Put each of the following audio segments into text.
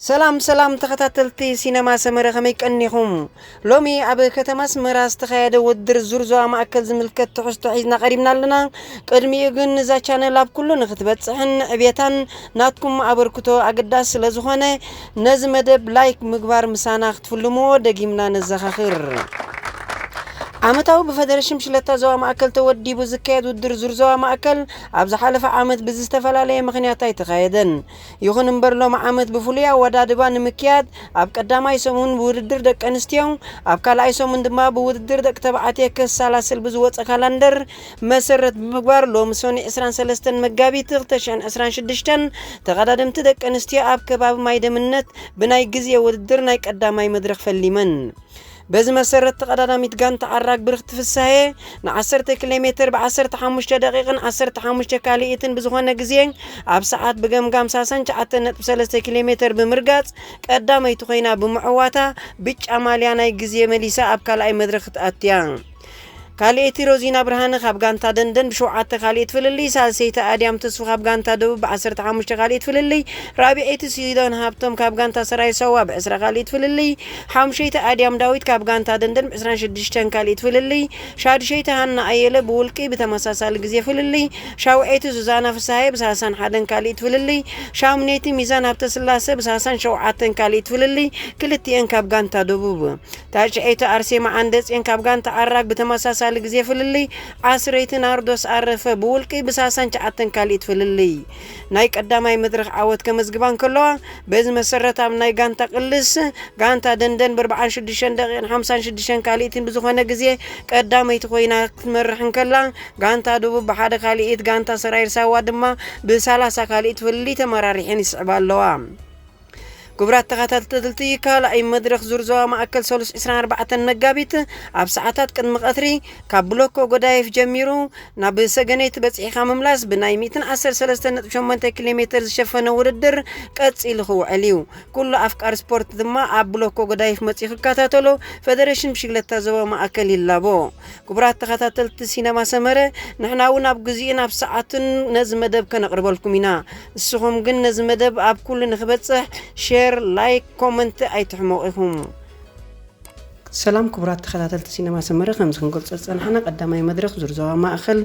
ሰላም ሰላም ተኸታተልቲ ሲነማ ሰመረ፣ ከመይ ቀኒኹም? ሎሚ ኣብ ከተማ ኣስመራ ዝተኻየደ ውድድር ዙር ዞባ ማእከል ዝምልከት ትሕዝቶ ሒዝና ቀሪብና ኣለና። ቅድሚኡ ግን እዛ ቻነል ኣብ ኩሉ ንክትበጽሕን ዕብየታን ናትኩም ኣበርክቶ ኣገዳሲ ስለ ዝኾነ፣ ነዚ መደብ ላይክ ምግባር ምሳና ክትፍልምዎ ደጊምና ነዘኻኽር። ዓመታዊ ብፈደረሽን ብሽለታ ዞባ ማእከል ተወዲቡ ዝካየድ ውድድር ዙር ዞባ ማእከል ኣብ ዝሓለፈ ዓመት ብዝተፈላለየ ምኽንያት ኣይተኻየደን። ይኹን እምበር ሎም ዓመት ብፍሉይ ኣወዳድባ ንምክያድ ኣብ ቀዳማይ ሰሙን ብውድድር ደቂ ኣንስትዮ፣ ኣብ ካልኣይ ሰሙን ድማ ብውድድር ደቂ ተባዕትዮ ከሰላስል ብዝወፀ ካላንደር መሰረት ብምግባር ሎም ሰኑይ ዕስራን ሰለስተን መጋቢት ክልተ ሽሕን ዕስራን ሽዱሽተን ተቐዳደምቲ ደቂ ኣንስትዮ ኣብ ከባቢ ማይ ደምነት ብናይ ግዜ ውድድር ናይ ቀዳማይ መድረኽ ፈሊመን። በዚ መሰረት ተቐዳዳሚት ጋንታ ዓራግ ብርኽቲ ፍሳሄ ን ዓሰርተ ኪሎ ሜትር ብ ዓሰርተ ሓሙሽተ ደቂቕን ዓሰርተ ሓሙሽተ ካልኢትን ብዝኾነ ግዜ ኣብ ሰዓት ብገምጋም ሳሳን ትሽዓተ ነጥቢ ሰለስተ ኪሎ ሜትር ብምርጋጽ ቀዳመይቲ ኮይና ብምዕዋታ ብጫ ማልያ ናይ ግዜ መሊሳ ኣብ ካልኣይ መድረኽ ክትኣትያ። ካልኣይቲ ሮዚና ብርሃነ ካብ ጋንታ ደንደን ብሸውዓተ ካልኢት ፍልልይ፣ ሳልሰይቲ ኣድያም ተስፉ ካብ ጋንታ ደቡብ ብ ዓሰርተ ሓሙሽተ ካልኢት ፍልልይ፣ ራብዐይቲ ሲዶን ሃብቶም ካብ ጋንታ ሰራይ ሰዋ ብ ዕስራ ካልኢት ፍልልይ፣ ሓሙሸይቲ ኣድያም ዳዊት ካብ ጋንታ ደንደን ብ ዕስራን ሽዱሽተን ካልኢት ፍልልይ፣ ሻዱሸይቲ ሃና ኣየለ ብውልቂ ብተመሳሳሊ ግዜ ፍልልይ፣ ሻውዐይቲ ሱዛና ፍስሃየ ብ ሰላሳን ሓደን ካልኢት ፍልልይ፣ ሻሙነይቲ ሚዛን ሃብተስላሰ ብ ሰላሳን ሸውዓተን ካልኢት ፍልልይ፣ ክልቲኤን ካብ ጋንታ ደቡብ። ታሽዐይቲ ኣርሴማ ዓንደጽዮን ካብ ጋንታ ዓራግ ብተመሳሳሊ ግዜ ፍልልይ፣ ዓስረይቲ ናርዶስ ኣረፈ ብውልቂ ብሳሳን ትሽዓተን ካልኢት ፍልልይ ናይ ቀዳማይ መድረኽ ዓወት ከመዝግባ እንከለዋ፣ በዚ መሰረት ኣብ ናይ ጋንታ ቅልስ፣ ጋንታ ደንደን ብኣርብዓን ሽዱሽተን ደቂቕን ሓምሳን ሽዱሽተን ካልኢትን ብዝኾነ ግዜ ቀዳመይቲ ኮይና ክትመርሕ እንከላ፣ ጋንታ ደቡብ ብሓደ ካልኢት፣ ጋንታ ሰራይር ሳዋ ድማ ብሰላሳ ካልኢት ፍልልይ ተመራሪሐን ይስዕባ ኣለዋ። ክቡራት ተኸታተልቲ፣ ካልኣይ መድረኽ ዙር ዞባ ማእከል ሰሉስ ዕስራን ኣርባዕተን መጋቢት ኣብ ሰዓታት ቅድሚ ቀትሪ ካብ ብሎኮ ጎዳይፍ ጀሚሩ ናብ ሰገነይቲ በጺሕካ ምምላስ ብናይ ሚእትን ዓሰርተ ሰለስተን ነጥቢ ሸሞንተ ኪሎ ሜትር ዝሸፈነ ውድድር ቀጺሉ ክውዕል እዩ። ኩሉ ኣፍቃሪ ስፖርት ድማ ኣብ ብሎኮ ጎዳይፍ መጺኡ ክከታተሎ ፈደረሽን ብሽግለታ ዞባ ማእከል ይላቦ። ክቡራት ተኸታተልቲ ሲነማ ሰመረ፣ ንሕና እውን ኣብ ግዜኡን ኣብ ሰዓቱን ነዚ መደብ ከነቕርበልኩም ኢና። ንስኹም ግን ነዚ መደብ ኣብ ኩሉ ንኽበጽሕ ሼር፣ ላይክ፣ ኮመንት ኣይትሕመቑ ኢኹም። ሰላም ክቡራት ተኸታተልቲ ሲነማ ሰመረ፣ ከምዚ ክንገልጾ ዝጸናሕና ቀዳማይ መድረኽ ዙር ዞባ ማእከል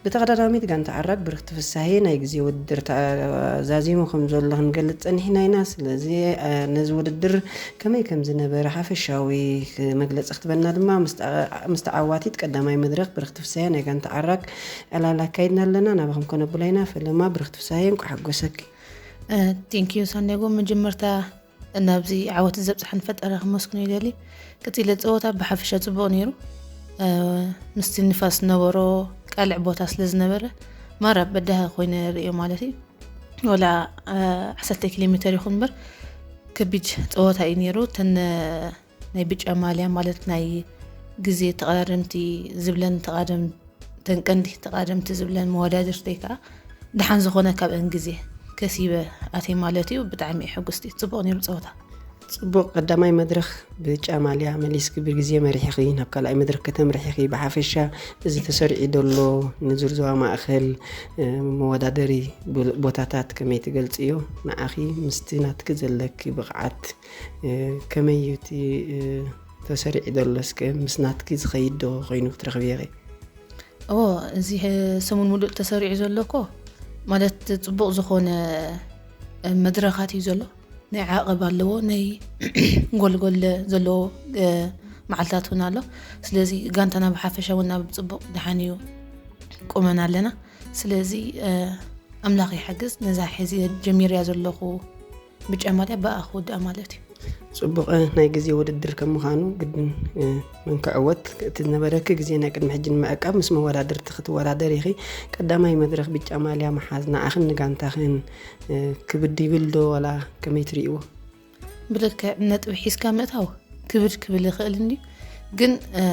ብተቐዳዳሚት ጋንታ ዓራግ ብርኽቲ ፍሳሄ ናይ ግዜ ውድድር ተዛዚሙ ከም ዘሎ ክንገልጽ ጸኒሕና ኢና። ስለዚ፣ እ፣ ነዚ ውድድር ከመይ ከም ዝነበረ ሓፈሻዊ መግለጺ ክትበና ድማ ምስ ተዓ-፣ ምስ ተዓዋቲት ቀዳማይ መድረኽ ብርኽቲ ፍሳሄ ናይ ጋንታ ዓራግ ዕላል ኣካይድና ኣለና። ናባኹም ከነብላ ኢና። ፈለማ ብርኽቲ ፍሳሄ፣ እንቋዕ ሓጎሰኪ። እ፣ ቴንኪዩ ሳንዲያጎ። መጀመርታ ናብዚ ዓወት ዘብጽሐን ፈጣሪ ክመስግኖ ይደሊ። ቀጺለ ጸወታ ብሓፈሻ ጽቡቕ ነይሩ። እ፣ ምስቲ ንፋስ ዝነበሮ ቃልዕ ቦታ ስለ ዝነበረ ማራ በዳሂ ኮይነ ርእዮ ማለት እዩ። ወላ፣ እ፣ ዓሰርተ ኪሎ ሜተር ይኹን እምበር ከቢድ ጸወታ እዩ ነይሩ። እተን ናይ ብጫ ማልያ ማለት ናይ ግዜ ተቐዳደምቲ ዝብለን ተቐዳደም-፣ እተን ቀንዲ ተቐዳደምቲ ዝብለን መወዳድርተይ ከኣ ደሓን ዝኾነ ካብአን ግዜ ከሲበ ኣትየ ማለት እዩ። ብጣዕሚ እየ ሕጉስቲ። ጽቡቕ ነይሩ ጸወታ። ጽቡቕ ቀዳማይ መድረኽ ብጫ ማልያ መሊስኪ ብግዜ መሪሕኺ ናብ ካልኣይ መድረኽ ከተምርሕኺ። ብሓፈሻ እዚ ተሰሪዑ ዘሎ ንዙር ዞባ ማእከል፣ እ፣ መወዳደሪ ቦ-፣ ቦታታት ከመይ ትገልጽዮ? ንዓኺ ምስቲ ናትኪ ዘለኪ ብቕዓት፣ እ፣ ከመይ እዩ እቲ፣ እ፣ ተሰሪዑ ዘሎ? እስከ ምስ ናትኪ ዝኸይድ ዶ ኮይኑ ክትረኽብዮ ኢኺ? እዎ፣ እዚ፣ እ፣ ሰሙን ሙሉእ ተሰሪዑ ዘሎ እኮ ማለት ጽቡቕ ዝኾነ፣ እ፣ መድረኻት እዩ ዘሎ። ናይ ዓቐብ ኣለዎ፣ ናይ ጎልጎል ዘለዎ፣ እ፣ መዓልታት እውን ኣሎ። ስለዚ ጋንታና ብሓፈሻ እውን ኣብ ጽቡቕ ደሓን እዩ ቁመና ኣለና። ስለዚ፣ እ፣ ኣምላኽ ይሓግዝ፣ ነዛ ሕዚ ጀሚርያ ዘለኹ ብጫ ማልያ ብኣ ክውድኣ ማለት እዩ። ጽቡቕ፣ እ፣ ናይ ግዜ ውድድር ከም ምዃኑ ግድን፣ እ፣ መን ክዕወት እቲ ዝነበረኪ ግዜ ናይ ቅድሚ ሕጂ ንምዕቃብ ምስ መወዳድርቲ ክትወዳደሪ ኢኺ። ቀዳማይ መድረኽ ብጫ ማልያ ምሓዝ ንዓኽን ንጋንታኽን፣ እ፣ ክብድ ይብል ዶ ዋላ ከመይ ትርእይዎ? ብልክዕ ነጥቢ ሒዝካ ምእታው ክብድ ክብል ይኽእል እንድዩ፣ ግን፣ እ፣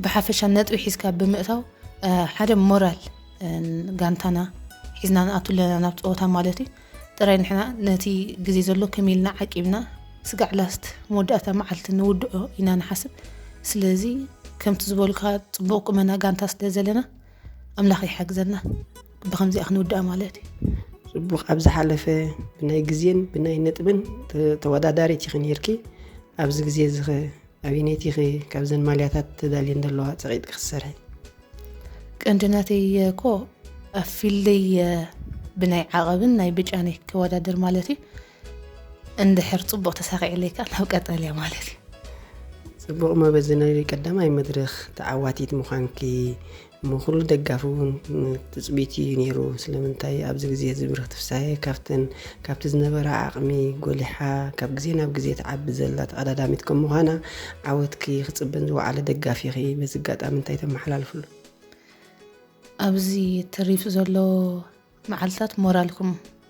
ብሓፈሻ ነጥቢ ሒዝካ ብምእታው፣ እ፣ ሓደ ሞራል፣ እ፣ ጋንታና ሒዝና ንኣቱ ኣለና ናብ ጸወታ ማለት እዩ። ጥራይ ንሕና ነቲ ግዜ ዘሎ ከመይ ኢልና ዓቂብና ስጋዕ ላስት መወዳእታ መዓልቲ ንውድኦ ኢና ንሓስብ። ስለዚ ከምቲ ዝበሉካ ጽቡቕ ቁመና ጋንታ ስለ ዘለና ኣምላኽ ይሓግዘና ብኸምዚኣ ክንውድኣ ማለት እዩ። ጽቡቕ። ኣብ ዝሓለፈ ብናይ ግዜን ብናይ ነጥብን ተ-፣ ተወዳዳሪት ኢኺ ነይርኪ። ኣብዚ ግዜ እዚ ኸ ኣበይነይቲ ኢኺ ካብዘን ማልያታት ተዳልየን ዘለዋ ጸቒጥኪ ክትሰርሒ? ቀንዲ ናተይ እኮ ኣብ ፊልደይ ብናይ ዓቐብን ናይ ብጫን እየ ክወዳደር ማለት እዩ። እንድሕር ጽቡቕ ተሳኺዐለይ ከኣ ናብ ቀጠልያ ማለት እዩ። ጽቡቕ እሞ በዚ ናይ ቀዳማይ መድረኽ ተዓዋቲት ምዃንኪ እሞ ኩሉ ደጋፊ እውን ትጽቢት እዩ ነይሩ። ስለምንታይ ኣብዚ ግዜ እዚ ብርኽቲ ፍስሃየ ካብተን፣ ካብቲ ዝነበራ ዓቕሚ ጎሊሓ ካብ ግዜ ናብ ግዜ ትዓቢ ዘላ ተቐዳዳሚት ከም ምዃና ዓወትኪ ክጽበን ዝወዓለ ደጋፊኺ በዚ ኣጋጣሚ እንታይ ተመሓላልፍሉ? ኣብዚ ተሪፉ ዘሎ መዓልታት ሞራልኩም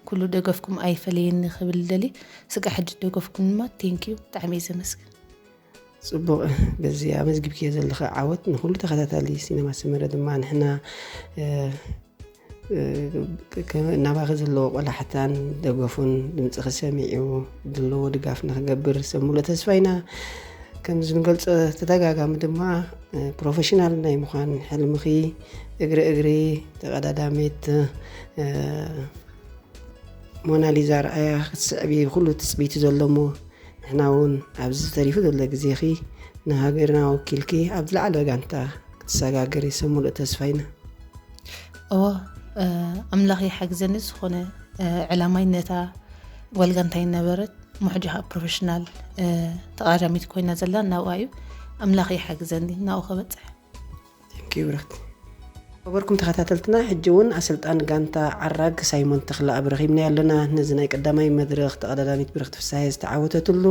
ኩሉ ደገፍኩም ኣይፈለየኒ ክብል ደሊ። ስጋዕ ሕጂ ደገፍኩም ድማ ቴንኪዩ፣ ብጣዕሚ እየ ዘመስግን። ጽቡቕ፣ በዚ ኣመዝጊብክዮ ዘለኺ ዓወት ንኹሉ ተኸታታሊ ሲነማ ሰመረ ድማ ንሕና፣ እ፣ እ፣ ከ-፣ ናባኺ ዘለዎ ቆላሕታን ደገፉን ድምፅኺ ሰሚዑ ዘለዎ ድጋፍ ንኽገብር ሰብ ሙሉእ ተስፋ ኢና። ከምዚ ንገልጾ ተደጋጋሚ ድማ፣ እ፣ ፕሮፌሽናል ናይ ምዃን ሕልምኺ እግሪ እግሪ ተቐዳዳሚት፣ እ፣ ሞናሊዛ ርኣያ ክትስዕቢ ኩሉ ትጽቢት ዘሎ እሞ ንሕና እውን ኣብዚ ተሪፉ ዘሎ ግዜኺ ንሃገርና ወኪልኪ ኣብ ዝለዓለ ጋንታ ክትሰጋገሪ ሰብ ሙሉእ ተስፋ ኢና። እወ፣ እ፣ ኣምላኽ ይሓግዘኒ። ዝኾነ፣ እ፣ ዕላማይ ነታ ጓል ጋንታይ ነበረት፣ ሞሕጃ ኸኣ ፕሮፌሽናል፣ እ፣ ተቐዳዳሚት ኮይና ዘላ ናብኣ እዩ። ኣምላኽ ይሓግዘኒ ናብኡ ከበጽሕ። ቴንኪዩ ብርኽቲ። ክቡርኩም ተኸታተልትና፣ ሕጂ እውን ኣሰልጣኒ ጋንታ ዓራግ ሳይሞን ተኽለኣብ ረኺብናዮ ኣለና። ነዚ ናይ ቀዳማይ መድረኽ ተቐዳዳሚት ብርኽቲ ፍስሃየ ዝተዓወተትሉ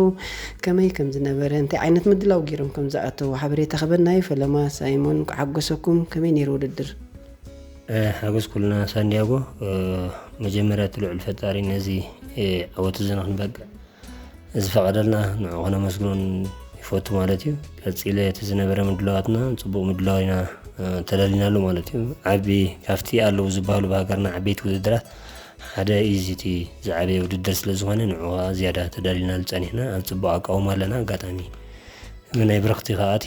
ከመይ ከም ዝነበረ፣ እንታይ ዓይነት ምድላው ገይሮም ከም ዝኣተዉ ሓበሬታ ክበና እዩ። ፈለማ ሳይሞን፣ እንኳዕ ሓጎሰኩም። ከመይ ነይሩ ውድድር? እ፣ ሓጎስ ኩልና ሳንዲያጎ። እ፣ መጀመርያ እቲ ልዑል ፈጣሪ ነዚ፣ እ፣ ዓወት እዚ ንኽንበቅዕ ዝፈቐደልና ንዕኡ ከነመስግኖን ይፈቱ ማለት እዩ። ቀጺለ እቲ ዝነበረ ምድላዋትና ጽቡቕ ምድላው ኢና፣ እ፣ ተዳሊናሉ ማለት እዩ። ዓቢ ካብቲ ኣለዉ ዝበሃሉ ብሃገርና ዓበይቲ ውድድራት ሓደ እዩ እዚ እቲ ዝዓበየ ውድድር ስለ ዝኾነ ንዕኡ ከኣ ዝያዳ ተዳሊናሉ ጸኒሕና። ኣብ ጽቡቕ ኣቃውማ ኣለና። ኣጋጣሚ ናይ ብርኽቲ ከኣ እቲ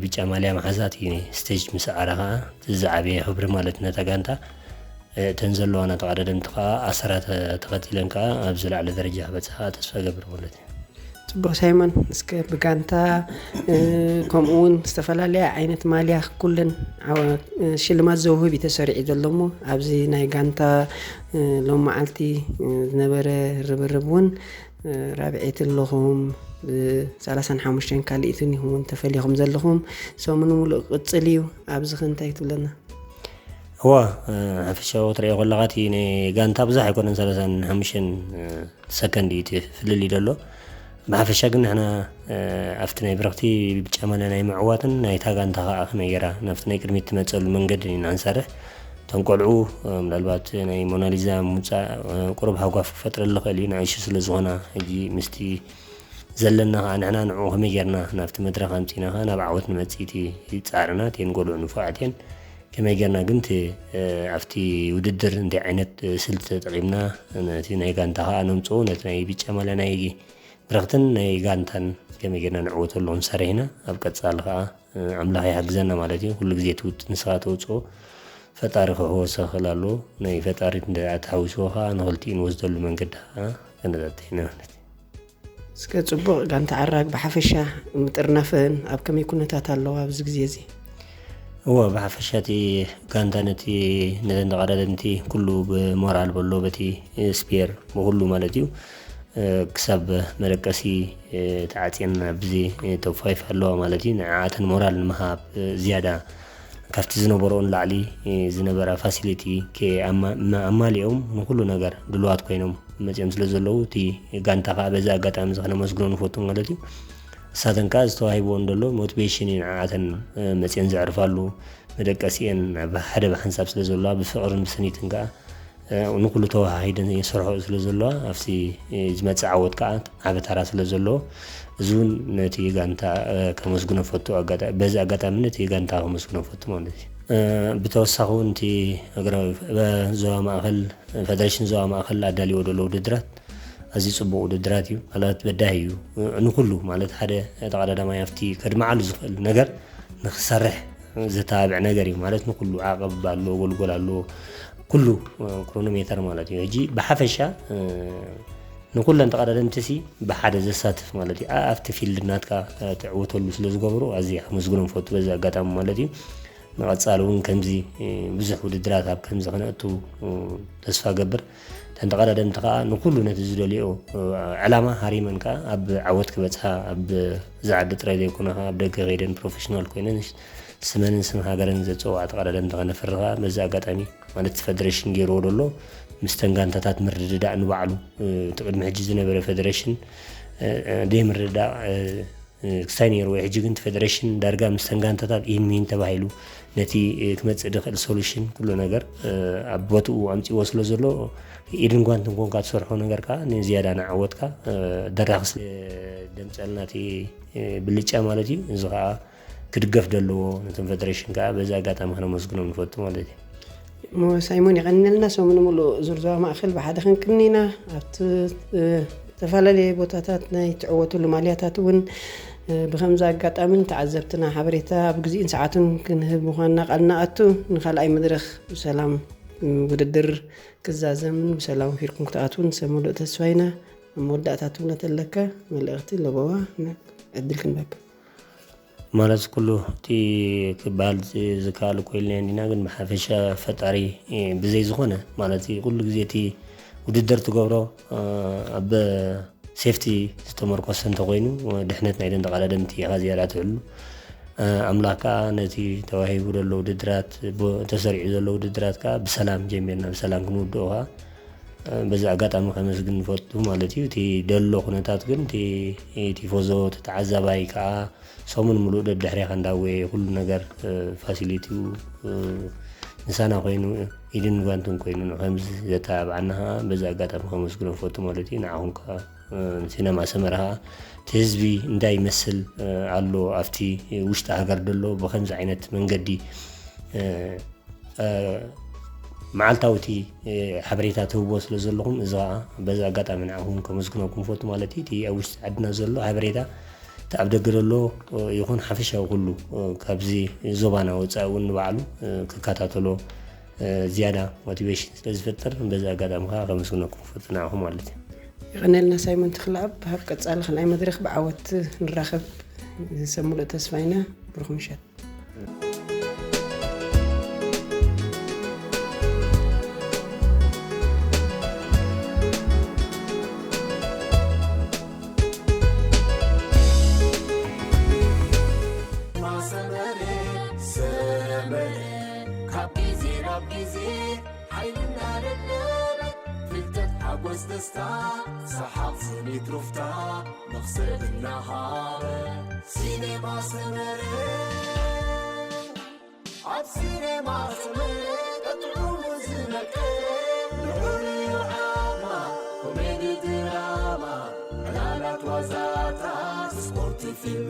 ብጫ ማልያ መሓዛ እቲ ስቴጅ ምስ ሰዓረ ከኣ እቲ ዝዓበየ ክብሪ ማለት ነታ ጋንታ፣ እተን ዘለዋና ተቐዳደምቲ ከኣ ኣሰራ ተ-፣ ተኸቲለን ከኣ ኣብ ዝለዓለ ደረጃ ክበጽሓ ከኣ ተስፋ እገብር ማለት እዩ። ጽቡቕ ሳይሞን፣ እስከ ብጋንታ፣ እ፣ ከምኡ እውን ዝተፈላለያ ዓይነት ማልያ ኩለን ዓወ-፣ እ፣ ሽልማት ዘውህብ እዩ ተሰሪዑ ዘሎ እሞ ኣብዚ ናይ ጋንታ፣ እ፣ ሎም መዓልቲ፣ እ፣ ዝነበረ ርብርብ እውን እ፣ ራብዐይቲ ኣለኹም፣ ብሰላሳን ሓሙሽተን ካልኢትን ኢኹም እውን ተፈልይኹም ዘለኹም። ሰሙን ሙሉእ ክቕጽል እዩ። ኣብዚ ኸ እንታይ ትብለና? እዋ፣ እ፣ ሓፈሻዊ ክትርእዮ ከለኻ እቲ ናይ ጋንታ ብዙሕ ኣይኮነን፣ ሰላሳን ሓሙሽተን፣ እ፣ ሰከንድ እዩ እቲ ፍልልይ ዘሎ። ብሓፈሻ ግን ንሕና፣ እ፣ ኣብቲ ናይ ብረኽቲ ብጫ ማልያ ናይ ምዕዋትን ናይታ ጋንታ ኸኣ ከመይ ጌራ ናብቲ ናይ ቅድሚት ትመጸሉ መንገዲ ኢና ንሰርሕ። እቶም ቆልዑ፣ እ፣ ምናልባት ናይ ሞናሊዛ ምውጻእ፣ እ፣ ቁሩብ ሃጓፍ ክፈጥረሉ ይኽእል እዩ፣ ንኣሽቱ ስለ ዝኾና። ሕጂ ምስቲ ዘለና ኸኣ ንሕና ንዕኡ ከመይ ጌርና ናብቲ መድረኽ ኣምጺእና ኸኣ ናብ ዓወት ንመጽእ እቲ ጻዕርና፣ እተን ቆልዑ ንፉዓት እየን። ከመይ ጌርና ግን እቲ፣ እ፣ ኣብቲ ውድድር እንታይ ዓይነት፣ እ፣ ስልቲ ተጠቒምና ነቲ ናይ ጋንታ ኸኣ ነምጽኦ፣ ነቲ ናይ ብጫ ማልያ ናይ ብረኽትን ናይ ጋንታን ከመይ ጌርና ንዕወተሉ ክንሰርሕ ኢና። ኣብ ቀጻሊ ኸኣ፣ እ፣ ኣምላኽ ይሓግዘና ማለት እዩ። ኩሉ ግዜ እቲ ውጥን ንስኻ ተውጽኦ ፈጣሪ ክሕወሶ ክኽእል ኣለዎ። ናይ ፈጣሪ እንተ ተሓዊስዎ ኸኣ ንኽልቲኡ ንወስደሉ መንገዲ ኸኣ ከነጣጥሕ ኢና ማለት እዩ። እስከ ጽቡቕ፣ ጋንታ ዓራግ ብሓፈሻ ምጥርናፈን ኣብ ከመይ ኩነታት ኣለዋ ኣብዚ ግዜ እዚ? እወ፣ ብሓፈሻ እቲ ጋንታ ነቲ፣ ነተን ተቐዳደምቲ ኩሉ ብሞራል በሎ፣ በቲ ስፔር፣ ብኹሉ ማለት እዩ። እ፣ ክሳብ መደቀሲ፣ እ፣ ተዓጽየን ኣብዚ፣ እ፣ ቶፕ ፋይፍ ኣለዋ ማለት እዩ። ንዓኣተን ሞራል ንምሃብ፣ እ፣ ዝያዳ ካብቲ ዝነበርኦ ንላዕሊ፣ እ፣ ዝነበራ ፋሲሊቲ ከ-፣ ኣማ-፣ ማ-፣ ኣማሊኦም ንኹሉ ነገር ድሉዋት ኮይኖም መጺኦም ስለ ዘለዉ፣ እቲ ጋንታ ከኣ በዚ ኣጋጣሚ እዚ ከነመስግኖ ንፈቱ ማለት እዩ። ንሳተን ከኣ ዝተዋሂብወን ዘሎ ሞቲቬሽን እዩ ንዓኣተን፣ እ፣ መጺአን ዘዕርፋሉ፣ መደቀሲአን ኣብ ሓደ ብሓንሳብ ስለ ዘለዋ፣ ብፍቕርን ብስኒትን ከኣ፣ እ፣ ንኹሉ ተወሃሂደን የሰርሕኦ ስለ ዘለዋ፣ ኣብቲ፣ እ፣ ዝመጽእ ዓወት ከኣ ዓቢ ተራ ስለ ዘለዎ፣ እዚ እውን ነቲ ጋንታ፣ እ፣ ከመስግኖ ፈቱ ኣጋጣ-፣ በዚ ኣጋጣሚ ነቲ ጋንታ ከመስግኖ ፈቱ ማለት እዩ። እ፣ ብተወሳኺ እውን እቲ ሃገራዊ፣ እ፣ ዞባ ማእከል፣ ፌደሬሽን ዞባ ማእከል ኣዳልዎ ዘሎ ውድድራት ኣዝዩ ጽቡቕ ውድድራት እዩ። ማለት በዳሂ እዩ፣ እ፣ ንኹሉ ማለት ሓደ ተቐዳዳማይ ኣብቲ ከድምዓሉ ዝኽእል ነገር ንኽሰርሕ ዘተባብዕ ነገር እዩ። ማለት ንኹሉ ዓቐብ ኣለዎ፣ ጎልጎል ኣለዎ፣ ኩሉ ክሮኖሜተር ማለት እዩ። ሕጂ ብሓፈሻ ንኩለን ተቐዳደምቲ ሲ ብሓደ ዘሳትፍ ማለት እዩ። ኣብቲ ፊልድ ናትካ ትዕወተሉ ስለ ዝገብሩ ኣዝየ ከመስግኖም ፈቱ በዚ ኣጋጣሚ ማለት እዩ። ንቐጻሊ እውን ከምዚ ብዙሕ ውድድራት ኣብ ከምዚ ክነእቱ ተስፋ ገብር። እተን ተቐዳደምቲ ከዓ ንኩሉ ነቲ ዝደልዮ ዕላማ ሃሪመን ከዓ ኣብ ዓወት ክበፅሓ ኣብ ዝዓዲ ጥራይ ዘይኮነ ከዓ ኣብ ደገ ከይደን ፕሮፌሽናል ኮይነን ስመንን ስም ሃገርን ዘፀውዓ ተቐዳደምቲ ከነፍሪ ከዓ በዚ ኣጋጣሚ ማለት እቲ ፈደሬሽን ገይርዎ ዘሎ ምስ ተን ጋንታታት ምርድዳእ ንባዕሉ እቲ ቅድሚ ሕጂ ዝነበረ ፈደሬሽን ደይ ምርድዳእ ክስታይ ነይርዎ። ሕጂ ግን እቲ ፈደሬሽን ዳርጋ ምስ ተን ጋንታታት ኢንሚን ተባሂሉ ነቲ ክመፅእ ድኽእል ሶሉሽን ኩሉ ነገር ኣብ ቦትኡ ኣምፅዎ ስለ ዘሎ ኢድን ጓንትን ኮንካ ትሰርሖ ነገር ከዓ ንዝያዳ ንዓወትካ ደራኺ ስለ ደምፀልና እቲ ብልጫ ማለት እዩ። እዚ ከዓ ክድገፍ ዘለዎ ነቶም ፈደሬሽን ከዓ በዚ ኣጋጣሚ ከነመስግኖም ንፈቱ ማለት እዩ። ሳይሞን የቐንልና። ሰሙን ሙሉእ ዙርዛዋ ማእኸል ብሓደ ክንቅኒ ኢና። ኣብቲ ዝተፈላለየ ቦታታት ናይ ትዕወትሉ ማልያታት እውን ብከምዚ ኣጋጣሚ ንተዓዘብትና ሓበሬታ ኣብ ግዜኡን ሰዓቱን ክንህብ ምዃንና ቃል ንኣቱ። ንካልኣይ መድረኽ ብሰላም ውድድር ክዛዘምን ብሰላም ፊርኩም ክትኣትውን ሰብ ሙሉእ ተስፋ ኢና። ኣብ መወዳእታ ትብሎ ተለካ መልእኽቲ ለበዋ ዕድል ክንበካ። ማለት ኩሉ እቲ ክበሃል ዝከኣል እኮ ኢልና እንዲና፣ ግን ብሓፈሻ ፈጣሪ ብዘይ ዝኾነ ማለት ኩሉ ግዜ እቲ ውድድር ትገብሮ ኣብ ሴፍቲ ዝተመርኮሰ እንተኮይኑ ድሕነት ናይ ደን ተቐዳደምቲ ኢኻ ዝያዳ ትሕሉ። ኣምላኽ ከዓ ነቲ ተዋሂቡ ዘሎ ውድድራት ተሰሪዑ ዘሎ ውድድራት ከዓ ብሰላም ጀሚርና ብሰላም ክንውድኦ ከዓ በዚ ኣጋጣሚ ከመስግን ንፈቱ ማለት እዩ። እቲ ደሎ ኩነታት ግን እቲ ቲፎዞ እቲ ተዓዛባይ ከዓ ሰሙን ሙሉእ ደድሕሬኻ እንዳወየ ኩሉ ነገር ፋሲሊቲኡ ምሳና ኮይኑ ኢድን ጓንትን ኮይኑ ከምዚ ዘተባብዓና ከዓ በዚ ኣጋጣሚ ከመስግኖ ፈቱ ማለት እዩ። ንዓኹም ከዓ ሲነማ ሰመራ ከዓ እቲ ህዝቢ እንታይ ይመስል ኣሎ ኣብቲ ውሽጢ ሃገር ደሎ ብከምዚ ዓይነት መንገዲ መዓልታዊ እቲ ሓበሬታ ትህብዎ ስለ ዘለኹም እዚ ከዓ በዚ ኣጋጣሚ ንዓኹም ከመስግነኩም ፈቱ ማለት እዩ። እቲ ኣብ ውሽጢ ዓድና ዘሎ ሓበሬታ እቲ ኣብ ደገ ዘሎ ይኹን ሓፈሻዊ ኩሉ ካብዚ ዞባና ወፃኢ እውን ንባዕሉ ክከታተሎ ዝያዳ ሞቲቬሽን ስለ ዝፈጥር በዚ ኣጋጣሚ ከዓ ከመስግነኩም ፈቱ ንዓኹም ማለት እዩ። የቐነልና ሳይሞን ተኽለኣብ። ኣብ ቀፃሊ ካልኣይ መድረኽ ብዓወት ንራኸብ ሰብ ሙሉእ ተስፋ ኢና። ብሩኽ ምሸት። ሰመረ ሰመረ ካብ ግዜ ናብ ግዜ ሓይልና ለበበ ፍልጠት ሓጎስ ደስታ ሰሓቕ ስኒት ሩፍታ መኽሰብ እናሃበ ሲኔማ ሰመረ ኣብ ሲኔማ ሰመረ ቀጥዑ ዝመቀ ንዑሪ ዓማ ኮሜዲ ድራማ ዕላላት ዋዛታት ስፖርት ፊልም